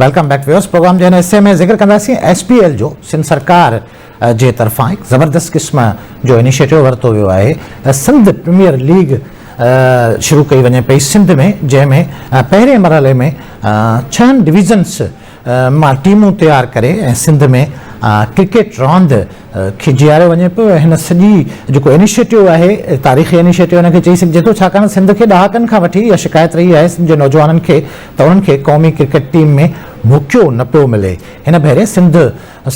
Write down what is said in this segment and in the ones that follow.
Welcome back viewers programme جي هن حصي ۾ ذڪر ڪنداسين ايس پي ايل جو سنڌ سرڪار جي طرفان هڪ زبردست قسم جو انيشيٽو ورتو ويو آهي سنڌ پريميئر ليگ شروع ڪئي وڃي پئي سنڌ ۾ جنهن ۾ پهرين مرحلي ۾ ڇهن ڊويزنس مان ٽيمون تيار ڪري ۽ سنڌ ۾ ڪرڪيٽ راند کي جياريو وڃي پيو ۽ هن سڄي جيڪو انيشيٽو آهي تاريخي انيشيٽو ان کي چئي سگهجي ٿو ڇاڪاڻ سنڌ کي ڏهاڪن کان وٺي اها شڪايت رهي آهي سنڌ جي نوجوانن کي ته انهن کي قومي ڪرڪيٽ ٽيم ۾ موقعو نه پيو ملي هن ڀيري سنڌ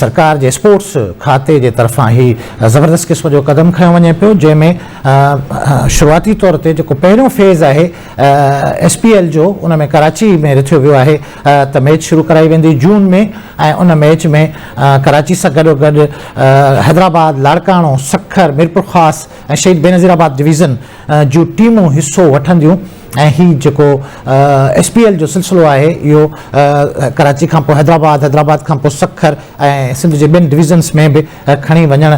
سرڪار جي اسپورٽس کاتي جي طرفان هي زبردست قسم جو قدم کنيو وڃي پيو جنهن ۾ شروعاتي طور تي جيڪو پهريون فيز آهي ايس پي ايل جو ان ۾ ڪراچي ۾ رٿيو ويو آهي ته ميچ شروع ڪرائي ويندي جون ۾ ۽ ان ميچ ۾ ڪراچي سان گڏو گڏ حيدرآباد، لاڙڪاڻو، سکر، ميرپورخاص ۽ شهيد بينظير آباد ڊويزن جون ٽيمون حصو وٺنديون ۽ هي جيڪو ايس پي ايل جو سلسلو آهي اهو ڪراچي کان پوء حيدرآباد، حيدرآباد کان پوء سکر ۽ سنڌ جي ٻين ڊويزنس ۾ به کڻي وڃڻ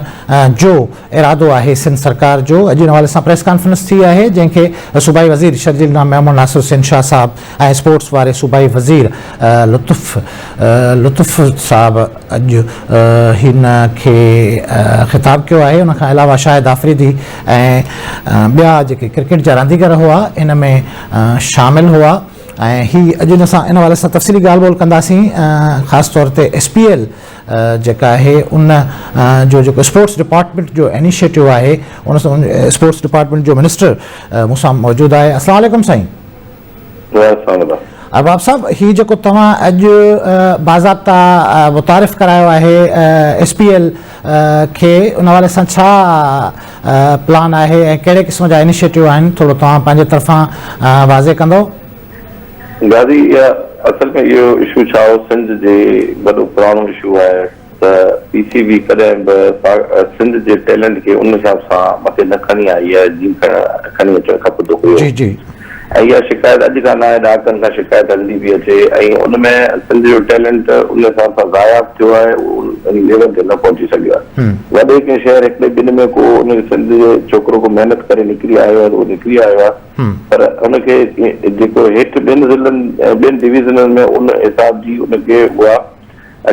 جو ارادو آهي سنڌ سرڪار جو اڄ ان حوالي سان پريس ڪانفرنس ٿي آهي جنهن کي صوبائي وزير شرجيل ميمڻ ناصر حسين شاهه صاحب ۽ اسپورٽس واري صوبائي وزير لطف لطف صاحب اڄ هن کي خطاب ڪيو آهي ان کان علاوه شاهد آفريدي ۽ ٻيا جيڪي ڪرڪيٽ جا رانديگر هئا ان ۾ شامل هئا ۽ هي اڄ ان سان ان حوالي سان تفصيلي ڳالهه ٻولهه ڪنداسين خاص طور تي ايس پي ايل جيڪا آهي ان جو جيڪو اسپورٽس ڊپارٽمينٽ جو انيشيٽو آهي ان اسپورٽس ڊپارٽمينٽ جو منسٽر مون سان موجود آهي السلام عليڪم سائين. ارباب صاحب هي جيڪو توهان اڄ باضابطا متعارف ڪرايو آهي ايس پي ايل کي ان حوالي سان ڇا پلان آهي ۽ ڪهڙي قسم جا انيشيٽو آهن ٿورو توهان پنهنجي طرفان واضح ڪندو. غازي اها اصل ۾ اهو اشو ڇا هو سنڌ جي وڏو پراڻو اشو آهي ته پي سي بي ڪڏهن به سنڌ جي ٽيلنٽ کي ان حساب سان مٿي نه کڻي آئي آهي جيئن کڻي اچڻ کپندو هيو جي جي. ۽ اها شڪايت اڄ کان ناهي ڏهاڪن کان شڪايت هلندي پئي اچي ۽ ان ۾ سنڌ جو ٽيلنٽ ان حساب سان ضايع به ٿيو آهي اهو ان ليول تي نه پهچي سگهيو آهي وڏي ڪنهن شهر هڪڙي ٻن ۾ ڪو ان سنڌ جو ڇوڪرو ڪو محنت ڪري نڪري آيو آهي ته اهو نڪري آيو آهي پر ان کي جيڪو هيٺ ٻين ضلعن ۽ ٻين ڊويزنن ۾ ان حساب جي ان کي اها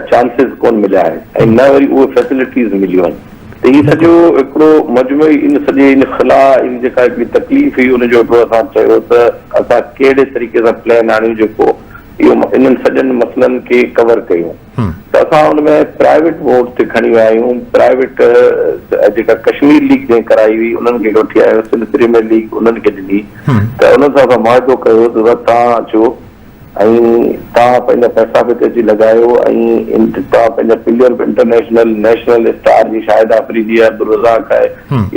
چانسز ڪونه مليا آهن ۽ نه وري اهي فيسلٽيز مليون آهن ته هي سڄو هڪڙو مجموعي ان سڄي ان خلا ان جيڪا هڪڙي تڪليف هئي ان جو هڪڙو اسان چيو ته اسان ڪهڙي طريقي سان پلان آڻيون جيڪو اهو انهن سڄن مسئلن کي ڪور ڪيون ته اسان ان ۾ پرائيويٽ موڊ تي کڻي ويا آهيون پرائيويٽ جيڪا ڪشمير ليگ جنهن ڪرائي هئي انهن کي وٺي آيا آهيون سنڌ پريميئر ليگ انهن کي ڏني ته انهن سان اسان معاهدو ڪيو ته توهان اچو ۽ توهان پنهنجا پئسا به هتي اچي لڳايو ۽ توهان پنهنجا پليئر به انٽرنيشنل نيشنل اسٽار جي شاهد آفريدي آهي عبدالرزاق آهي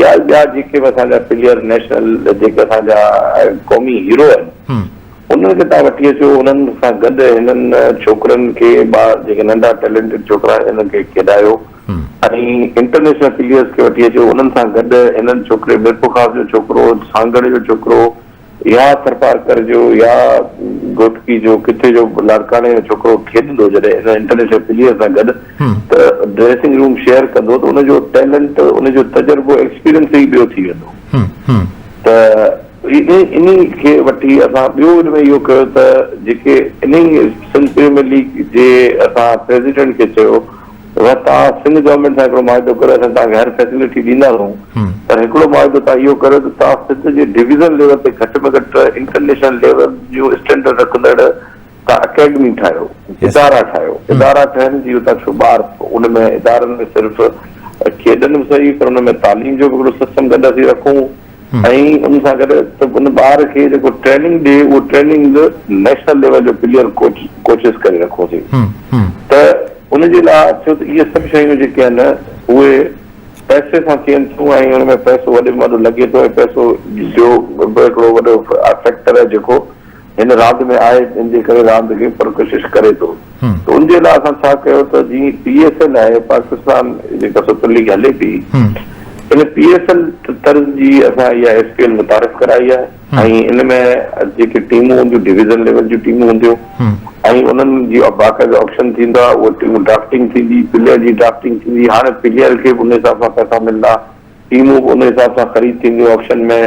يا ٻيا جيڪي به اسان جا پليئر نيشنل جيڪي اسان جا قومي هيرو آهن انهن کي توهان وٺي اچو انهن سان گڏ هنن ڇوڪرن کي ٻار جيڪي ننڍا ٽيلنٽيڊ ڇوڪرا آهن انهن کي کيڏايو ۽ انٽرنيشنل پليئرز کي وٺي اچو انهن سان گڏ هنن ڇوڪري ميرپورخاص جو ڇوڪرو سانگهڙ جو ڇوڪرو يا ٿرپارڪر جو يا گهوٽڪي جو ڪٿي جو لاڙڪاڻي جو ڇوڪرو کيڏندو جڏهن ان انٽرنيشنل پليئر سان گڏ ته ڊريسنگ روم شيئر ڪندو ته ان جو ٽيلنٽ ان جو تجربو ايڪسپيرينس ئي ٻيو ٿي ويندو ته انهي کي وٺي اسان ٻيو ان ۾ اهو ڪيو ته جيڪي انهي سنڌ پريميئر ليگ جي اسان پريزيڊنٽ کي چيو ته توهان سنڌ گورنمينٽ سان هڪڙو معاهدو ڪريو اسان توهان کي هر فيسلٽي ڏينداسون پر هڪڙو معاهدو توهان اهو ڪريو ته توهان سنڌ جي ڊويزن ليول تي گهٽ ۾ گهٽ انٽرنيشنل ليول جون اسٽينڊرڊ رکندڙ توهان اڪيڊمي ٺاهيو ادارا ٺاهيو ادارا ٺهن جي اتان ڇو ٻار ان ۾ ادارن ۾ صرف کيڏن به صحيح پر ان ۾ تعليم جو به هڪڙو سسٽم گڏ اسين رکون ۽ ان سان گڏ ته ان ٻار کي جيڪو ٽريننگ ڏي اهو ٽريننگ نيشنل ليول جو پليئر ڪوچ ڪوچز ڪري رکوسين ته ان جي لاء ڇو ته اهي سڀ شيون جيڪي آهن اهي پئسي سان ٿين ٿيون ۽ ان ۾ پئسو وڏي ۾ وڏو لڳي ٿو ۽ پئسو جو به هڪڙو وڏو فيڪٽر آهي جيڪو هن راند ۾ آهي ان جي ڪري راند کي پرڪشش ڪري ٿو ته ان جي لاء اسان ڇا ڪيو ته جيئن پي ايس ايل آهي پاڪستان جيڪا سپر ليگ هلي پئي ان پي ايس ايل طرز جي اسان اها ايس پي ايل متعارف ڪرائي آهي ۽ ان ۾ جيڪي ٽيمون هونديون ڊويزن ليول جون ٽيمون هونديون ۽ انهن جي باقاعده آڪشن ٿيندا اهي ٽيمون ڊرافٽنگ ٿيندي پليئر جي ڊرافٽنگ ٿيندي هاڻي پليئر کي به ان حساب سان پئسا ملندا ٽيمون به ان حساب سان خريد ٿينديون آڪشن ۾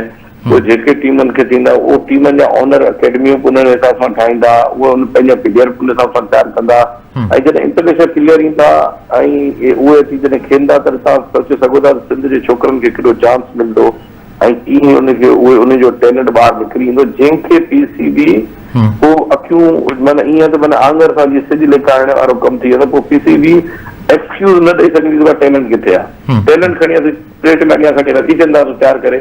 پوء جيڪي ٽيمن کي ٿيندا اهو ٽيمن جا اونر اڪيڊميون به انهن حساب سان ٺاهيندا، اهي ان پنهنجا پليئر به ان حساب سان تيار ڪندا ۽ جڏهن انٽرنيشنل پليئر ايندا ۽ اهي اچي جڏهن کيڏندا ته توهان سوچي سگهو ٿا ته سنڌ جي ڇوڪرن کي ڪيڏو چانس ملندو ۽ ڪيئن ان کي اهي ان جو ٽيلنٽ ٻاهر نڪري ايندو جنهن کي پي سي بي پوء اکيون معنيٰ ائين ته معنيٰ آڱر سان جيئن سج لڪائڻ وارو ڪم ٿي ويندو پوء پي سي بي ايڪسڪيوز نه ڏئي سگهندي ته ڀاء ٽيلنٽ ڪٿي آهي ٽيلنٽ کڻي اسين پليٽ ۾ اڳيان کڻي رکي ڇڏنداسون تيار ڪري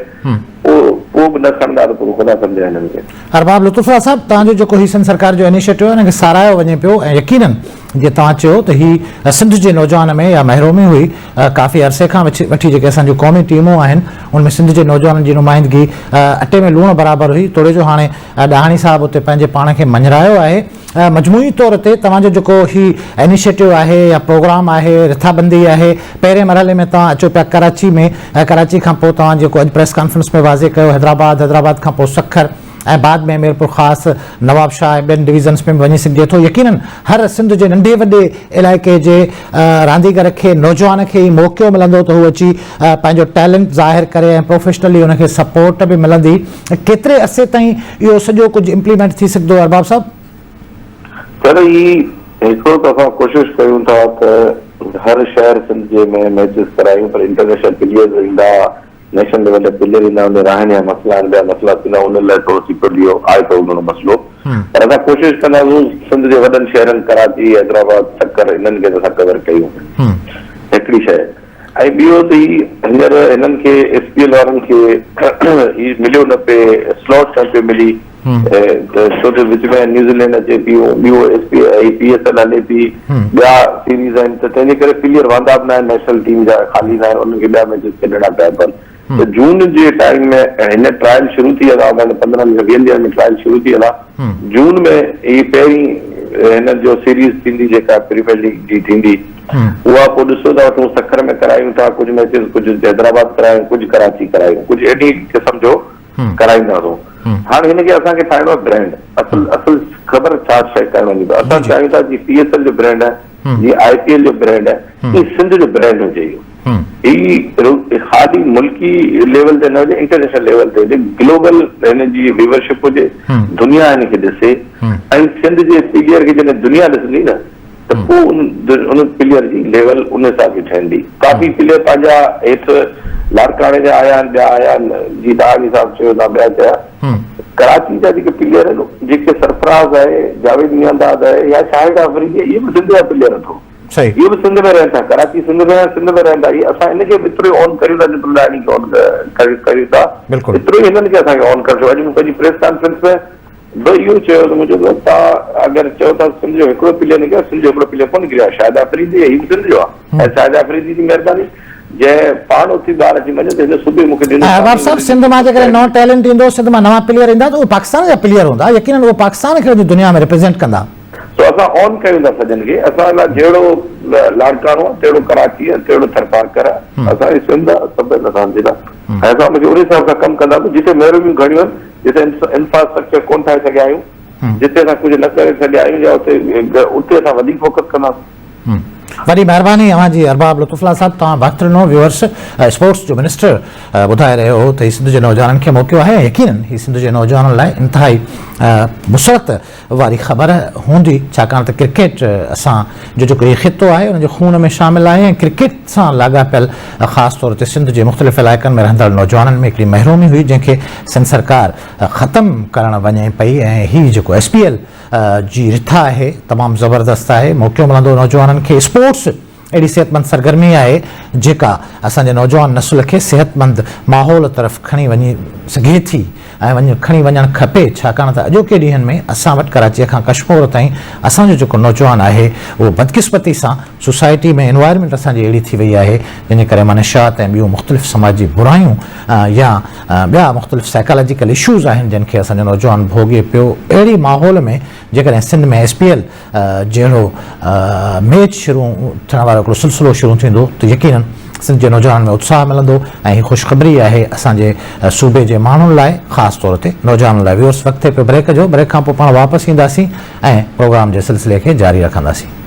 پوء پوء به نه کڻندا ته پوء خدا سمجهائي هنن کي. ارباب لطف الله صاحب توهان جو جيڪو هي سنڌ سرڪار جو انيشيٽو آهي ان کي ساراهيو وڃي پيو ۽ يقينن جيئن توهان چيو ته هي سنڌ جي نوجوان ۾ اها محرومي هئي ڪافي عرصي کان وٺي جيڪي اسان جون قومي ٽيمون آهن ان ۾ سنڌ جي نوجوانن جي نمائندگي اٽي ۾ لوڻ برابر هئي توڙي جو هاڻي ڏاهاڻي صاحب اتي پنهنجي پاڻ کي مڃرايو آهي مجموعي طور تي توهان جو جيڪو هي انيشيٽو آهي يا پروگرام آهي رٿابندي آهي پهرين مرحلي ۾ توهان اچو پيا ڪراچي ۾ ۽ ڪراچي کان پوء توهان جيڪو اڄ پريس ڪانفرنس ۾ واضح ڪيو حيدرآباد حيدرآباد کان پوء سکر ۽ بعد ۾ ميرپورخاص نوابشاهه ۽ ٻين ڊويزنس ۾ به وڃي سگهجي ٿو يقينن هر سنڌ جي ننڍي وڏي علائقي جي رانديگر کي نوجوان کي هي موقعو ملندو ته هو اچي پنهنجو ٽيلنٽ ظاهر ڪري ۽ پروفيشنلي ان کي سپورٽ به ملندي ڪيتري عرصي تائين اهو سڄو ڪجهه امپليمينٽ ٿي سگهندو ارباب صاحب؟ سر هي هڪڙو ته اسان ڪوشش ڪيون ٿا ته هر شهر سنڌ جي ۾ ميچز ڪرايون پر انٽرنيشنل پليئرز ايندا نيشنل ليول جا پليئر ايندا ان رهڻ جا مسئلا آهن ٻيا مسئلا ٿيندا ان لاء ٿورو سي پيو اهو آهي ٿورو گهڻو مسئلو پر اسان ڪوشش ڪنداسون سنڌ جي وڏن شهرن ڪراچي حيدرآباد سکر انهن کي ته اسان ڪور ڪيون هڪڙي شيء ۽ ٻيو ته هي هينئر هنن کي ايس پي ايل وارن کي هي مليو نه پئي سلاٽ نه پيو ملي ته ڇو ته وچ ۾ نيوزيلينڊ اچي پيو ٻيو ايس پي هي پي ايس ايل هلي پي ٻيا سيريز آهن ته تنهن جي ڪري پليئر واندا به نه آهن نيشنل ٽيم جا خالي نه آهن انهن کي ٻيا ميچز کيڏڻا پيا پون ته جون جي ٽائيم ۾ هن ٽرائل شروع ٿي ويندا 15 کان 20 ڏينهن ۾ ٽرائل شروع ٿي ويندا جون ۾ هي پهرين هن جو سيريز ٿيندي جيڪا پريميئر ليگ جي ٿيندي اها پوء ڏسو ٿا وٺون سکر ۾ ڪرايون ٿا ڪجهه ميچز ڪجهه حيدرآباد ڪرايون ڪجهه ڪراچي ڪرايون ڪجهه اهڙي قسم جو ڪرائينداسون هاڻ هن کي اسان کي ٺاهڻو آهي برانڊ اصل اصل خبر ڇا شيء ڪرڻ وڃي پيو اسان چاهيون ٿا جي پي ايس ايل جو برانڊ آهي جي آء پي ايل جو برانڊ آهي هي سنڌ جو برانڊ هجي اهو هي خالي ملڪي ليول تي نه هجي انٽرنيشنل ليول تي هجي گلوبل هن جي ويورشپ هجي دنيا هن کي ڏسي ۽ سنڌ جي پليئر کي جڏهن دنيا ڏسندي نه ته پوء ان پليئر جي ليول ان حساب جي ٺهندي ڪافي پليئر پنهنجا هيٺ لاڙڪاڻي جا آيا آهن ٻيا آيا آهن جي ڏاهاڻي صاحب چيو تان ٻيا چيا ڪراچي جا جيڪي پليئر آهن جيڪي سرفراز آهي جاويد ميانداد آهي يا شاهد آفريدي اهي به سنڌ جا پليئر اٿو اهي به سنڌ ۾ رهن ٿا ڪراچي سنڌ ۾ آهي سنڌ ۾ رهن ٿا اهي اسان ان کي به ايترو ئي آن ڪريون ٿا جيترو ڏاهاڻي کي آن ڪريون ٿا ايترو ئي هنن کي اسان کي آن ڪرڻ اڄ مون پنهنجي پريس ڪانفرنس ۾ به اهو چيو ته مون چيو ته توهان اگر چئو ٿا سنڌ جو هڪڙو پليئر نڪريو آهي سنڌ جو هڪڙو پليئر ڪونه نڪريو آهي شاهد آفريدي هي به سنڌ جو آهي ۽ شاهد آفريدي جي مهرباني جنهن پاڻ اٿي ٻاهر اچي مڃيو ته هن صوبي مون کي ڏنو ۽ ارباب صاحب سنڌ مان جيڪڏهن نئون ٽيلنٽ ايندو سنڌ مان نوان پليئر ايندا ته اهي پاڪستان جا پليئر هوندا يقينن اهي پاڪستان کي وڃي دنيا ۾ ريپريزينٽ ڪندا. سو اسان آن ڪيون ٿا سڄن کي اسان لاء جهڙو لاڙڪاڻو آهي تهڙو ڪراچي آهي تهڙو ٿرپارڪر آهي اسان جي سنڌ آهي سڀ اسان جي لاء ۽ اسان ان کي ان حساب سان ڪم ڪنداسون جتي محروميون گهڻيون آهن جتي انفراسٽرڪچر ڪونه ٺاهي سگهيا آهيون جتي اسان ڪجهه نه ڪري سگهيا آهيون يا اتي اتي اسان وڌيڪ فوڪس ڪنداسون. وڏي مهرباني اوهان جي ارباب لطف الله صاحب توهان وقت ڏنو ويورس اسپورٽس جو منسٽر ٻڌائي رهيو هو ته هي سنڌ جي نوجوانن کي موقعو آهي ۽ يقينن هي سنڌ جي نوجوانن لاء انتهائي مسرت واري خبر هوندي ڇاڪاڻ ته ڪرڪيٽ اسان جو جيڪو هي خطو آهي ان جي خون ۾ شامل آهي ۽ ڪرڪيٽ سان لاڳاپيل خاص طور تي سنڌ جي مختلف علائقن ۾ رهندڙ نوجوانن ۾ هڪڙي محرومي هئي جنهن کي سنڌ سرڪار ختم ڪرڻ وڃي پئي ۽ هي جيڪو ايس پي ايل جي رٿا آهي تمام زبردست آهي موقعو ملندو نوجوانن کي اسپورٽس اهڙي صحتمند سرگرمي آهي جيڪا اسان جي نوجوان نسل کي صحتمند ماحول طرف کڻي وڃي سگهي ٿي ۽ وڃ کڻي وڃڻ کپي ڇاڪاڻ ته اڄوڪي ڏينهن ۾ اسان وٽ ڪراچيء کان ڪشمور تائين اسان جو جيڪو نوجوان آهي اهو بدقسمتي سان سوسائٽي ۾ انوائرمينٽ اسان جي اهڙي ٿي وئي آهي جنهن جي ڪري منشيات ۽ ٻيون مختلف سماجي برايون يا ٻيا مختلف سائيڪالاجيڪل اشوز آهن جن کي اسان جو نوجوان ڀوڳي پيو اهڙي ماحول ۾ جيڪڏهن سنڌ ۾ ايس پي ايل جهڙو ميچ شروع ٿيڻ وارو هڪڙو سلسلو شروع ٿيندو ته يقينن سنڌ جي نوجوانن ۾ اتساهه ملندو ۽ هي خوشخبري آهي اسان جي صوبي جي ماڻهن لاء خاص طور تي نوجوانن لاء ويورس وقت ٿئي پيو بريڪ جو بريڪ کان پوء پاڻ واپس اينداسين ۽ پروگرام جي سلسلي کي جاري رکنداسين.